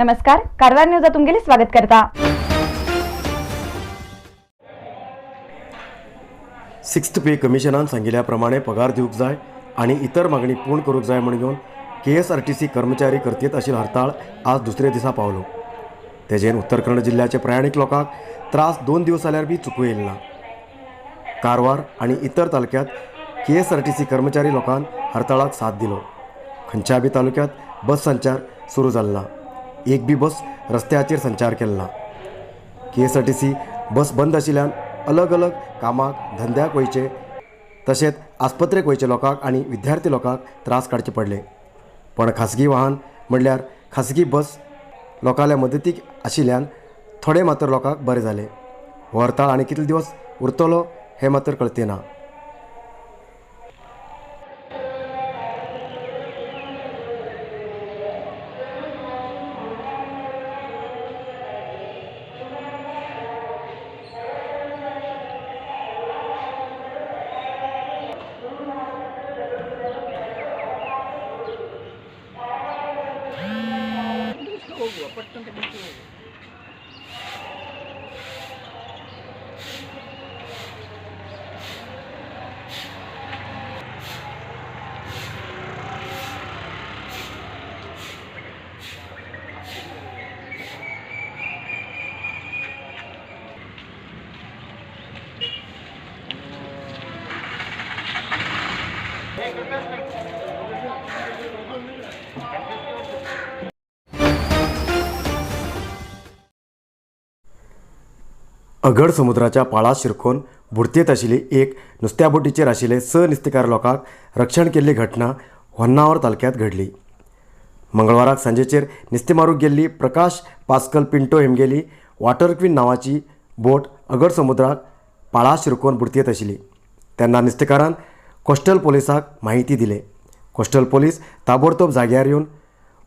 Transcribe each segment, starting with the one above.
नमस्कार, कारवार न्यूजा तुमगेले स्वागत करता. सिक्स्थ पे कमिशनान सांगिल्ल्या प्रमाणे पगार दिवंक जाय आनी इतर मागणी पूर्ण करूंक जाय म्हूण घेवन केएसआरटीसी कर्मचारी करतीत आशिल्लो हरताळ आज दुसरे दिसा पावलो. तेजेन उत्तर कन्नड जिल्ल्याचे प्रयाणीक लोकांक त्रास 2 दिवस जाल्यार बी चुकूं येयले ना. कारवार आनी इतर तालुक्यांत केएसआरटीसी कर्मचारी लोकांन हरताळाक साथ दिलो. खंयच्या बी तालुक्यांत बस संचार सुरू जालो ना. एक बी बस रस्त्याचेर संचार केलो ना. केएसआरटीसी बस बंद आशिल्ल्यान अलग अलग कामाक धंद्याक वयचे तशेंच आस्पत्रेक वयचे लोकांक आनी विद्यार्थी लोकांक त्रास काडचे पडले. पण खासगी वाहन म्हणल्यार खासगी बस लोकांल्या मदतीक आशिल्ल्यान थोडे मात्र लोकांक बरें जालें. हो हरताळ आनी कितले दिवस उरतलो हें मात्र कळते ना. अगड समुद्राच्या पाळा शिरकोन बुडतेत आशिल्ली एक नुस्त्या बोटीचेर आशिल्ले 6 नुस्तेकार लोकांक रक्षण केल्ली घटना होन्नावर तालुक्यांत घडली. मंगळवाराक सांजेचेर नुस्तें मारूंक गेल्ली प्रकाश पास्कल पिंटो हेमगेली वॉटर क्वीन नांवाची बोट अगड समुद्राक पाळा शिरकोन बुडतेत आशिल्ली. तेन्ना नुस्तेकारान कोस्टल पोलिसाक म्हायती दिले. कोस्टल पोलीस ताबडतोब जाग्यार येवन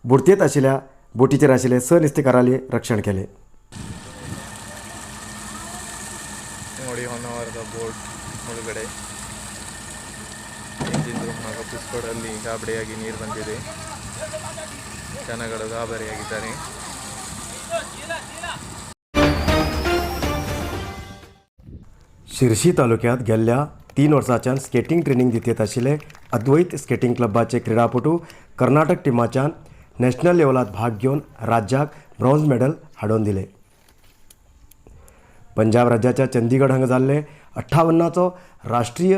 बुडतेत आशिल्ल्या बोटीचेर आशिल्ले 6 नुस्तेकारांले रक्षण केलें. ನೋಡಿ ಹೊನ್ನಾವರದ ಬೋಟ್ ಮುಳುಗಡೆ ಇಂಜಿನ್ ರೂಮ್ ಹಾಗೂ ಪುಷ್ಕಳಲ್ಲಿ ಗಾಬರಿಯಾಗಿ ನೀರು ಬಂದಿದೆ. ಜನಗಳು ಗಾಬರಿಯಾಗಿದ್ದಾರೆ. शिरशी तालुक्यांत गेल्ल्या 3 वर्सांच्यान स्केटिंग ट्रेनींग दितेत आशिल्ले अद्वैत स्केटिंग क्लबाचे क्रिडापटू कर्नाटक टिमाच्यान नॅशनल लेवलांत भाग घेवन राज्याक ब्रॉन्ज मेडल हाडून दिले. पंजाब राज्याच्या चंदीगड हांगा जाल्ले 58चो राष्ट्रीय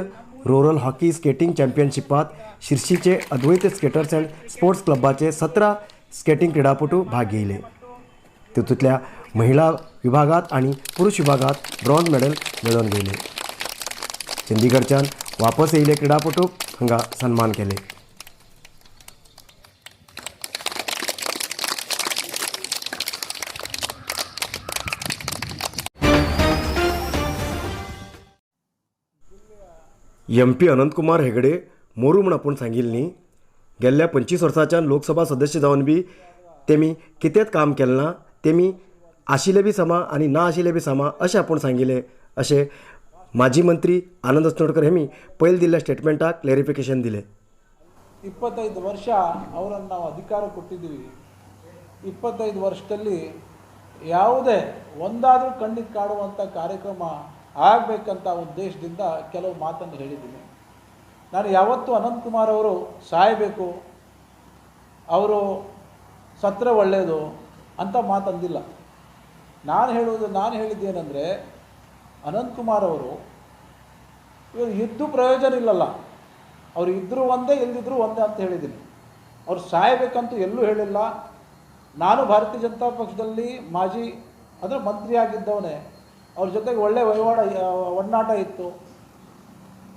रुरल हॉकी स्केटिंग चॅम्पियनशिपांत शिरशीचे अद्वैत स्केटर्स अँड स्पोर्ट्स क्लबाचे 17 स्केटिंग क्रिडापटू भाग घेयले. तितूंतल्या महिला विभागांत आनी पुरुष विभागांत ब्रॉन्ज मेडल मेळोवन घेयले. चंदीगडच्यान वापस येयले क्रिडापटूक हांगा सन्मान केले. एम पी अनंतकुमार हेगडे मोरू म्हूण आपूण सांगिल्लें न्ही, गेल्ल्या 25 वर्सांच्यान लोकसभा सदस्य जावन बी तेमी कितेंच काम केलें ना, तेमी आशिल्ले बी समा आनी ना आशिल्ले बी समा अशें आपूण सांगिल्लें अशें माजी मंत्री आनंद अस्नोडकर हेमी पयलीं दिल्ल्या स्टेटमेंटाक क्लॅरिफिकेशन दिलें. 25 ವರ್ಷ ಅವರನ್ನು ನಾವು ಅಧಿಕಾರ ಕೊಟ್ಟಿದ್ದೀವಿ. 25 ವರ್ಷದಲ್ಲಿ ಯಾವುದೇ ಒಂದಾದರೂ ಕಣ್ಣಿಗೆ ಕಾಡುವಂಥ ಕಾರ್ಯಕ್ರಮ ಆಗಬೇಕಂತ ಉದ್ದೇಶದಿಂದ ಕೆಲವು ಮಾತನ್ನು ಹೇಳಿದ್ದೀನಿ. ನಾನು ಯಾವತ್ತೂ ಅನಂತಕುಮಾರ್ ಅವರು ಸಾಯಬೇಕು, ಅವರು ಸತ್ತರೆ ಒಳ್ಳೆಯದು ಅಂತ ಮಾತಂದಿಲ್ಲ. ನಾನು ಹೇಳಿದ್ದೇನೆಂದರೆ, ಅನಂತಕುಮಾರ್ ಅವರು ಇವರು ಇದ್ದು ಪ್ರಯೋಜನ ಇಲ್ಲಲ್ಲ, ಅವರು ಇದ್ದರೂ ಒಂದೇ ಇಲ್ಲದಿದ್ದರೂ ಒಂದೇ ಅಂತ ಹೇಳಿದ್ದೀನಿ. ಅವ್ರು ಸಾಯಬೇಕಂತೂ ಎಲ್ಲೂ ಹೇಳಿಲ್ಲ. ನಾನು ಭಾರತೀಯ ಜನತಾ ಪಕ್ಷದಲ್ಲಿ ಮಾಜಿ ಅಂದರೆ ಮಂತ್ರಿಯಾಗಿದ್ದವನೇ, ಅವ್ರ ಜೊತೆಗೆ ಒಳ್ಳೆಯ ವಹಿವಾಟ ಒಡನಾಟ ಇತ್ತು.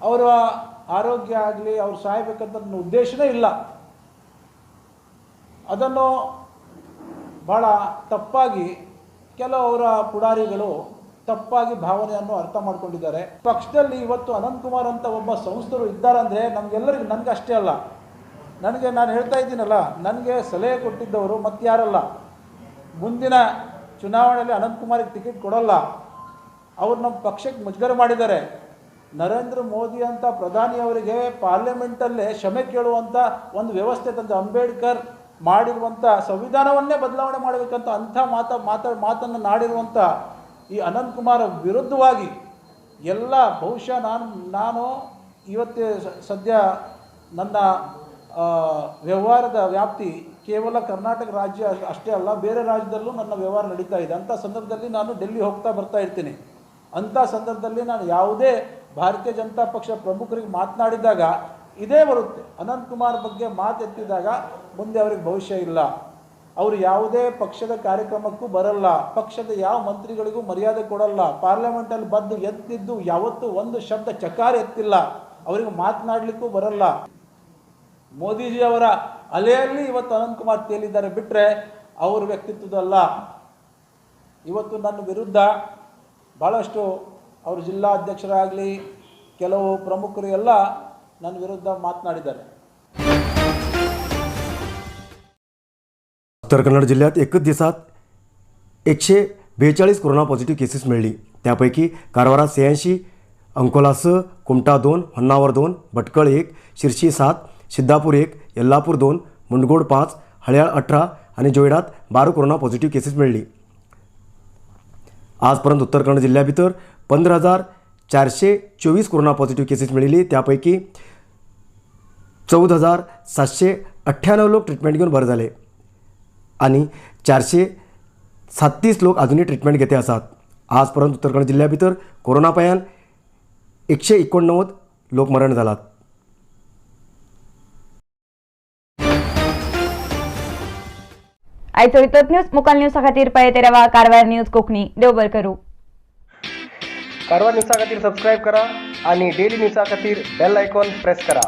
ಅವರ ಆರೋಗ್ಯ ಆಗಲಿ ಅವ್ರು ಸಾಯಬೇಕಂತ ನನ್ನ ಉದ್ದೇಶನೇ ಇಲ್ಲ. ಅದನ್ನು ಭಾಳ ತಪ್ಪಾಗಿ ಕೆಲವು ಅವರ ಪುಡಾರಿಗಳು ತಪ್ಪಾಗಿ ಭಾವನೆಯನ್ನು ಅರ್ಥ ಮಾಡಿಕೊಂಡಿದ್ದಾರೆ. ಪಕ್ಷದಲ್ಲಿ ಇವತ್ತು ಅನಂತಕುಮಾರ್ ಅಂತ ಒಬ್ಬ ಸಂಸ್ಥರು ಇದ್ದಾರಂದರೆ ನಮಗೆಲ್ಲರಿಗೂ, ನನಗೆ ಅಷ್ಟೇ ಅಲ್ಲ, ನನಗೆ ನಾನು ಹೇಳ್ತಾ ಇದ್ದೀನಲ್ಲ, ನನಗೆ ಸಲಹೆ ಕೊಟ್ಟಿದ್ದವರು ಮತ್ತು ಯಾರಲ್ಲ, ಮುಂದಿನ ಚುನಾವಣೆಯಲ್ಲಿ ಅನಂತಕುಮಾರಿಗೆ ಟಿಕೆಟ್ ಕೊಡೋಲ್ಲ, ಅವರು ನಮ್ಮ ಪಕ್ಷಕ್ಕೆ ಮುಜುಗರ ಮಾಡಿದ್ದಾರೆ. ನರೇಂದ್ರ ಮೋದಿ ಅಂತ ಪ್ರಧಾನಿಯವರಿಗೆ ಪಾರ್ಲಿಮೆಂಟಲ್ಲೇ ಕ್ಷಮೆ ಕೇಳುವಂಥ ಒಂದು ವ್ಯವಸ್ಥೆ ತಂದು ಅಂಬೇಡ್ಕರ್ ಮಾಡಿರುವಂಥ ಸಂವಿಧಾನವನ್ನೇ ಬದಲಾವಣೆ ಮಾಡಬೇಕಂತ ಅಂಥ ಮಾತನ್ನು ನಾಡಿರುವಂಥ ಈ ಅನಂತಕುಮಾರ್ ವಿರುದ್ಧವಾಗಿ ಎಲ್ಲ ಬಹುಶಃ ನಾನು ಇವತ್ತೇ ಸದ್ಯ ನನ್ನ ವ್ಯವಹಾರದ ವ್ಯಾಪ್ತಿ ಕೇವಲ ಕರ್ನಾಟಕ ರಾಜ್ಯ ಅಷ್ಟೇ ಅಲ್ಲ, ಬೇರೆ ರಾಜ್ಯದಲ್ಲೂ ನನ್ನ ವ್ಯವಹಾರ ನಡೀತಾ ಇದೆ. ಅಂಥ ಸಂದರ್ಭದಲ್ಲಿ ನಾನು ಡೆಲ್ಲಿ ಹೋಗ್ತಾ ಬರ್ತಾ ಇರ್ತೀನಿ. ಅಂಥ ಸಂದರ್ಭದಲ್ಲಿ ನಾನು ಯಾವುದೇ ಭಾರತೀಯ ಜನತಾ ಪಕ್ಷ ಪ್ರಮುಖರಿಗೆ ಮಾತನಾಡಿದಾಗ ಇದೇ ಬರುತ್ತೆ. ಅನಂತಕುಮಾರ್ ಬಗ್ಗೆ ಮಾತೆತ್ತಿದಾಗ ಮುಂದೆ ಅವ್ರಿಗೆ ಭವಿಷ್ಯ ಇಲ್ಲ, ಅವರು ಯಾವುದೇ ಪಕ್ಷದ ಕಾರ್ಯಕ್ರಮಕ್ಕೂ ಬರಲ್ಲ, ಪಕ್ಷದ ಯಾವ ಮಂತ್ರಿಗಳಿಗೂ ಮರ್ಯಾದೆ ಕೊಡಲ್ಲ, ಪಾರ್ಲಿಮೆಂಟಲ್ಲಿ ಬಂದು ಎತ್ತಿದ್ದು ಯಾವತ್ತೂ ಒಂದು ಶಬ್ದ ಚಕಾರ ಎತ್ತಿಲ್ಲ, ಅವರಿಗೆ ಮಾತನಾಡಲಿಕ್ಕೂ ಬರಲ್ಲ. ಮೋದಿಜಿಯವರ ಅಲೆಯಲ್ಲಿ ಇವತ್ತು ಅನಂತಕುಮಾರ್ ತೇಲಿದ್ದಾರೆ ಬಿಟ್ಟರೆ ಅವ್ರ ವ್ಯಕ್ತಿತ್ವದಲ್ಲ. ಇವತ್ತು ನನ್ನ ವಿರುದ್ಧ ಭಾಳಷ್ಟು ಅವರು ಜಿಲ್ಲಾಧ್ಯಕ್ಷರಾಗಲಿ ಕೆಲವು ಪ್ರಮುಖರು ಎಲ್ಲ ನನ್ನ ವಿರುದ್ಧ ಮಾತನಾಡಿದ್ದಾರೆ. उत्तर कन्नड जिल्ह्यात एकच दिसात 142 कोरोना पॉझिटिव्ह केसेस मेळ्ळी. त्यापैकी कारवारात 86, अंकोला 6, कुमठा 2, होन्नावर 2, भटकळ 1, शिरशी 7, सिद्धापूर 1, यल्लापूर 2, मुंडगोड 5, हळयाळ 18 आणि जोयडात 12 कोरोना पॉझिटिव्ह केसेस मेळ्ळी. आजपर्यंत उत्तर कन्नड जिल्ह्या भितर 15,424 कोरोना पॉझिटिव्ह केसेस मेळिल्ली. त्यापैकी 14,798 लोक ट्रिटमेंट घेवन बरे जाले आणि 437 लोक अजूनही ट्रिटमेंट घेते आसात. आजपर्यंत उत्तर कन्नड जिल्ह्या भितर कोरोना पायान 189 लोक मरण जालात. आयचो इतोच न्यूज मुखाल न्यूजा खातीर पळयत रावा कारवार न्यूज कोंकणी. देव बरें करूं. कारवार न्यूजा खातीर सबस्क्रायब करा आणि डेली न्यूजा खातीर बेल आयकॉन प्रेस करा.